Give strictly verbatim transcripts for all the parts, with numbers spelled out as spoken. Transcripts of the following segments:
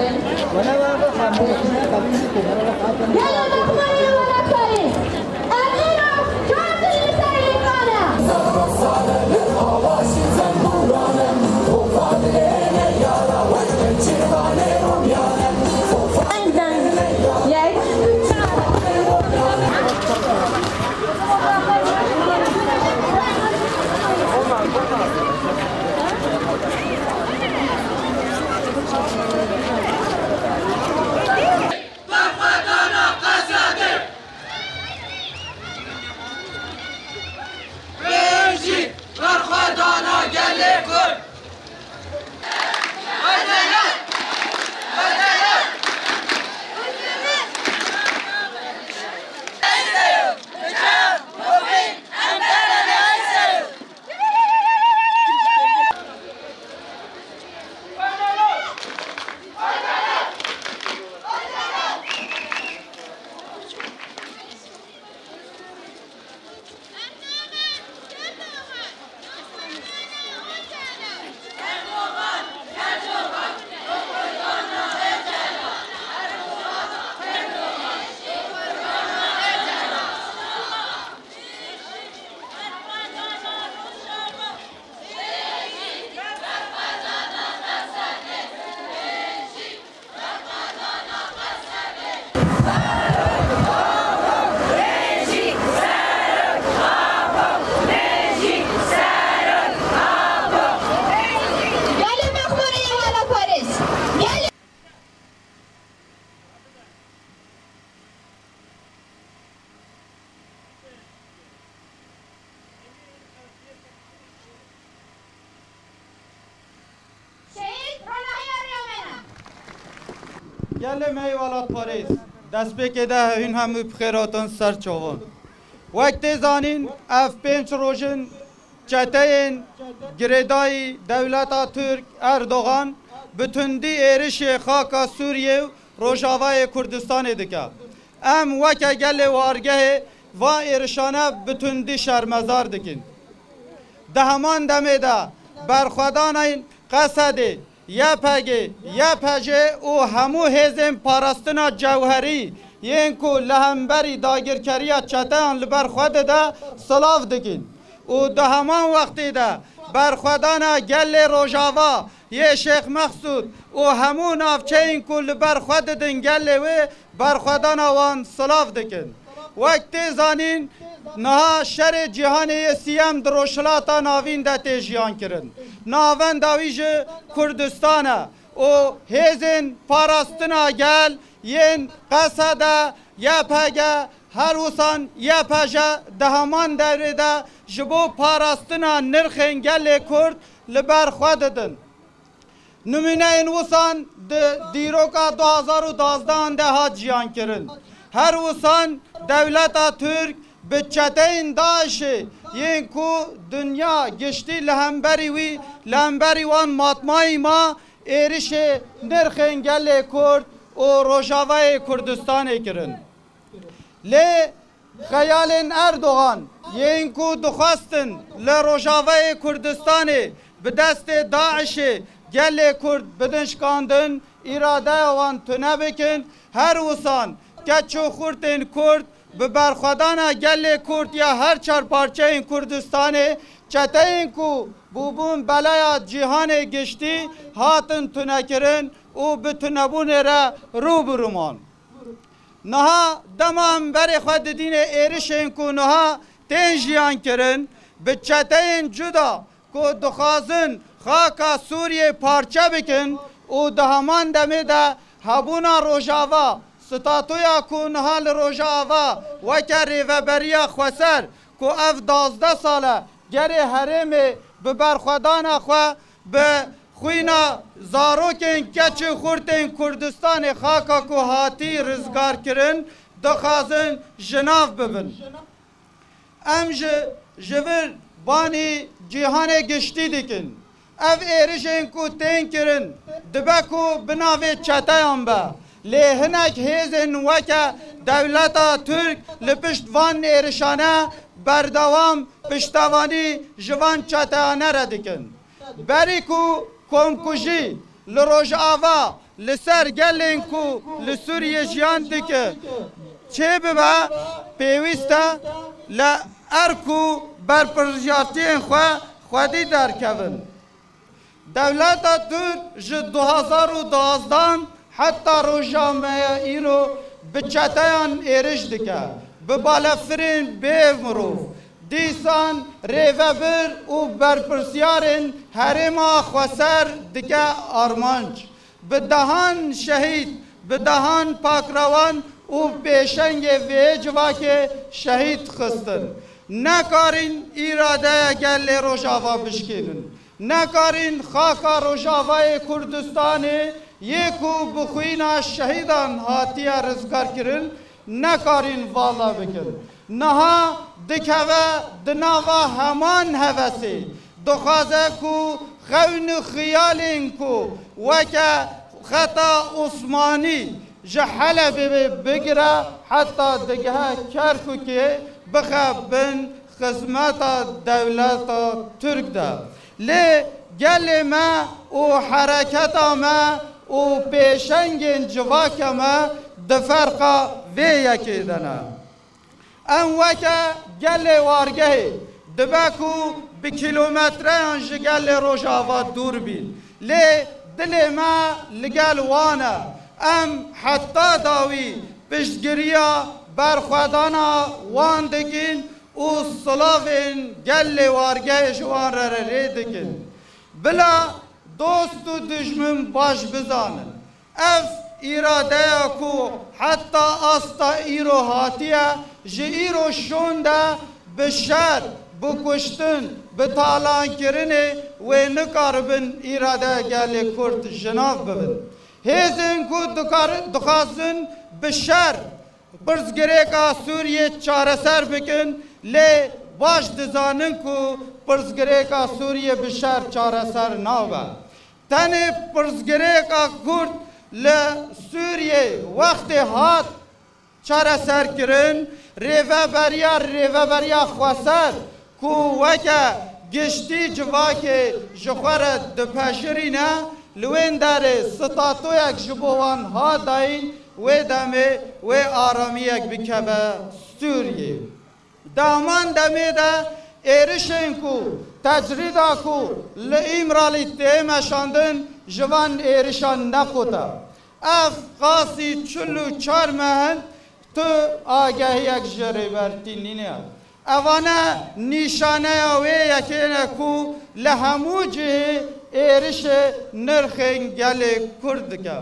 Gelê mexmûrê welatparêz, em îro cotî li ser lîvan e. Deng deng. Yek, çar. Berxwedana Qesedê. Bêjî berxwedana gelê Kurd. Gelê mexmûrê welatparêz. Gelê Şehîd ronahiya rêya me ne. Gelê me yê welatparêz, destpêkê de hûn hemû bi xêr hatin ser çavan. Wek tê zanîn, ev pênc roj in çeteyên girêdayî dewleta Tirk Erdogan bi tundî êrişê xaka Sûriyê û Rojavayê Kurdistanê dike. Em weke gelê wargehê van êrişane bi tundî şermezar dikin. Di heman demê de berxwedanên Qesedê, Y P G, Y P J û hemû hêzên parastina cewherî yên ku li hemberî dagirkeriya çeteyan li ber xwe dide, silav dikin. Û di heman wextê de berxwedana gelê Rojava yê Şêx Mexsûd û hemû navçeyên ku li ber xwe didin gelê wê, berxwedana wan silav dikin. Wek tê zanîn, niha şerê cîhanê yê sîyem di Rojhilata Navîn de tê jiyan kirin. Navenda wî jî Kurdistan e û hêzên parastina gel yên Qesede, Y P G, her wisan Y P J di heman devrê de ji bo parastina nirxên gelê Kurd li ber xwe didin. Nimûneyên wisan di dîroka du hazar û dazdehan de hat jiyan kirin. Her wisan dewleta Tirk bi çeteyên DAIŞê yên ku dinya giştî li hemberî wî, li hemberî wan matmayî ma, êrişê nirxên gelê Kurd û Rojavayê Kurdistanê kirin. Lê xeyalên Erdogan yên ku dixwestin li Rojavayê Kurdistanê bi destê DAIŞê gelê Kurd bidin şikandin, îradeya wan tune bikin, her wisan keç û xurtên Kurd bi berxwedana gelê Kurd ya her çar parçeyên Kurdistanê, çeteyên ku bûbûn belaya cîhanê giştî, hatin tunekirin û bi tunebûnê re rû bi rû man. Niha dema em berê xwe didînê êrişên ku niha tên jiyan kirin, bi çeteyên cuda ku dixwazin xaka Sûriyê parçe bikin û di heman demê de hebûna Rojava, statuya ku niha li Rojava weke Rêveberiya Xweser ku ev dazdeh sal e gerê herêmê bi berxwedana xwe bi xwîna zarokên keç û xurtên Kurdistanê, xaka ku hatî rizgarkirin, dixwazin ji nav bibin. Em ji, ji vir banî cîhanê giştî dikin. Ev êrişên ku tên kirin, dibe ku bi navê çeteyan be. Lê hinek hêzên weke dewleta Tirk li pişt van êrişane berdewam piştevanî ji van çeteyane re dikin. Berî ku komkujî li Rojava Li ser gelên ku li Sûriyê jiyan dike çêbibe, pêwîst e li erk û berpirsiyartiyên xwe xwedî derkevin. Dewleta Tirk ji du hazar û duwazdeh heta roja me ya îro bi çeteyan êriş dike, bi balefirên bê mirov, dîsan rêvebir û berpirsiyarên herêma xweser dike armanc. Bi dehan şehîd, bi dehan pakrewan û pêşengê vê civakê şehîd xistin. Nekarîn îradeya gelê Rojava bişkînin. Nekarîn xaka Rojavayê Kurdistanê yê ku bi xwîna şehîdan hatiye rizgarkirin, nekarîn vala bikin. Niha dikeve di nava heman hevesê, dixwaze ku xewn û xiyalên ku weke xeta Osmanî ji Helebê bigire heta digihe Kerkûkê bixe bin xizmeta dewleta Tirk de. Lê gelê me û hereketa me û pêşengên civaka me di ferqa vê yekê de ne. Em weke gelê wargehê dibe ku bi kîlometreyan ji gelê Rojava dûr bîn. Lê dilê me li gel wan e. Em heta dawî piştgiriya berxwedana wan dikin û silavên gelê wargehê ji wan re rê dikin. Bila dost û dijmin baş bizanin, ev îradeya ku heta asta îro hatiye, ji îro şûn de bi şer, bi kuştin, bi talankirinê wê nikaribin îradeya gelê Kurd ji nav bibin. Hêzên ku dikar-, dixwazin bi şer pirsgirêka Sûriyê çareser bikin, lê baş dizanin ku pirsgirêka Sûriyê bi şer çareser nabe. Tenê pirsgirêka Kurd li Sûriyê wextê hat çareserkirin, rêveberiya, rêveberiya xweser ku weke giştî civakê ji xwe re dipejirîne, li wên derê statoyek ji bo wan hat dayîn, wê demê wê aramiyek bikeve Sûriyê. Di heman demê de êrişên ku tecrîda ku li Îmralî tê meşandin ji van êrişan neqûte. Ev qasî çil û çar meh in tu agahiyek ji Rêber Tînî nîne. Evane nîşaneya wê yekê ne ku li hemû cihê êrişê nirxên gelê Kurd dike.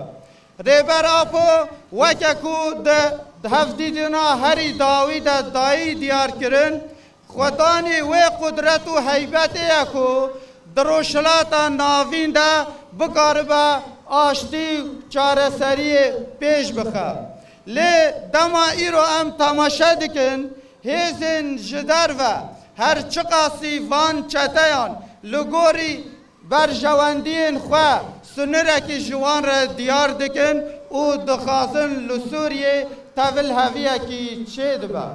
Rêber Apo weke ku di hevdîtina herî dawî de dayî diyar kirin, xwedanê wê qudret û heybetê ye ku di Rojhilata Navîn de bikaribe aştî û çareseriyê pêş bixe. Lê dema îro em temaşe dikin, hêzên ji derve her çiqasî van çeteyan li gorî berjewendiyên xwe sinirekî ji wan re diyar dikin û dixwazin li Sûriyê tevilheviyekî çêdibe.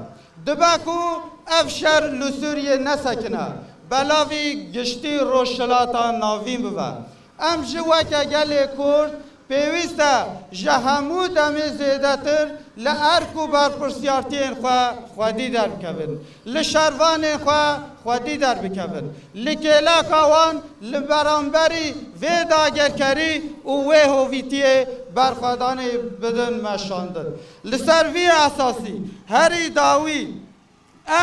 Dibe ku ev şer li Sûriyê nesekine, belavî giştî Rojhilata Navîn bibe. Em jî weke gelê Kurd pêwîst e ji hemû demê zêdetir li erk û berpirsiyartiyên xwe xwedî derbikevin, li şervanên xwe xwedî derbikevin, li kêleka wan li beramberî vê dagirkerî û wê hovîtiyê berxwedanê bidin meşandin. Li ser vî esasî herî dawî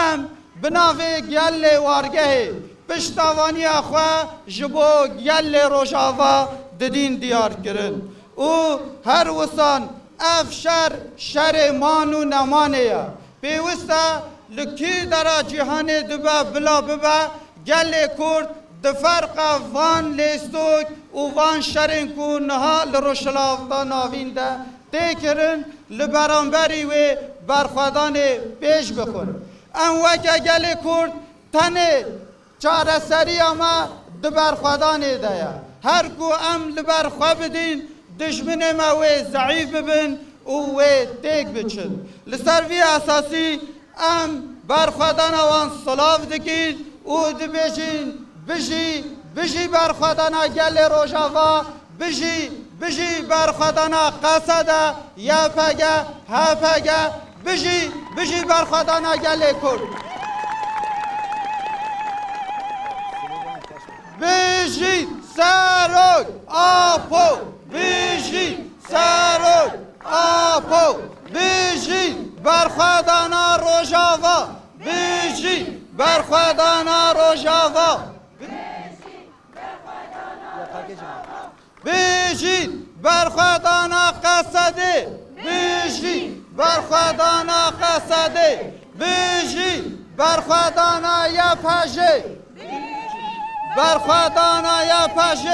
em bi navê gelê wargehê piştevaniya xwe ji bo gelê Rojava didîn diyar kirin û her wisan ev şer şerê man û nemanê ye. Pêwist e li kî dera cîhanê dibe bila bibe, gelê Kurd di ferqa van lêstok û van şerên ku niha li Rojhilata Navîn de tê kirin, li beramberî wê berxwedanê pêş bixin. Em weke gelê Kurd tenê çareseriya me di berxwedanê de ye. Her ku em li ber xwe bidîn, dijminê me wê zeîf bibin û wê têk biçin. Li ser vî esasî em berxwedana wan silav dikin û dibêjin, bijî, bijî berxwedana gelê Rojava, bijî, Bijî berxwedana Qesede, Y P G, H P G, bijî, bijî berxwedana gelê Kurd. Bijî Serok Apo, bijî Serok Apo, bijî berxwedana Rojava, bijî berxwedana Rojava. Bijî berxwedana Qesedê! Bijî berxwedana Qesedê! Bijî berxwedana Y P G! Berxwedana Y P G!